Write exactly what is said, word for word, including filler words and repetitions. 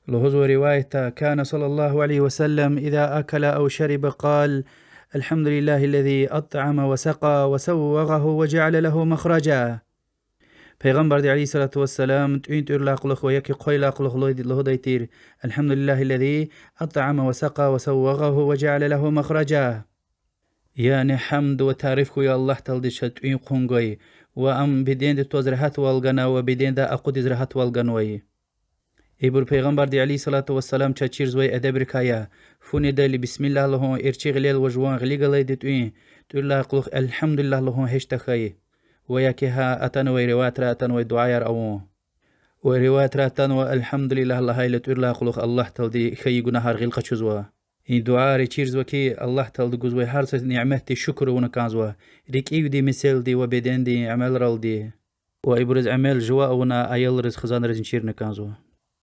Лугьузва риваятда: كان صلى الله عليه وسلم إذا أكل أو شرب قال: الحمد لله الذي أطعم وسقى وسوغه وجعل له مخرجا. Пайгъамбарди, عليه الصلاة والسلام, тӀуьн тӀуьрдалай кьулухъ ва я хьи хъвайдалай кьулухъ лугьудай тир: الحمد لله الذي أطعم وسقى وسوغه وجعل له مخرجا. Яни гьамд ва тариф хьуй Аллагь Тааладиз чаз тӀуьн-хъун гвай ва ам бедендиз тваз регьятвал гана ва бедендай акъудиз регьятвал ганвай. Ибур Пайгъамбарди, عليه الصلاة والسلام, чаз чирзавай эдебрикай я. Фу недайла бисмиллагь лугьун, эрчӀи гъилел ва жуван гъиле галайди тӀуьн тӀуьрдалай кьулухъ الحمد لله лугьун гьечдаха. Ва я хьи гьа атанвай риваятра атанвай дуьаяр авун. Ва риваятра атанва: الحمد لله лагьайла тӀуьрдалай кьулухъ Аллагь Таалади хьайи гунагьар гъил къачузва. И дуьаяр чирзава хьи, Аллагь Таалади гузвай гьар са няметдиз шукур авуна кӀанзава: рикӀивди, меселди ва бедендин амалралди. Ва ибуруз амал жува авуна аялриз, хизанризни чирна кӀанзава.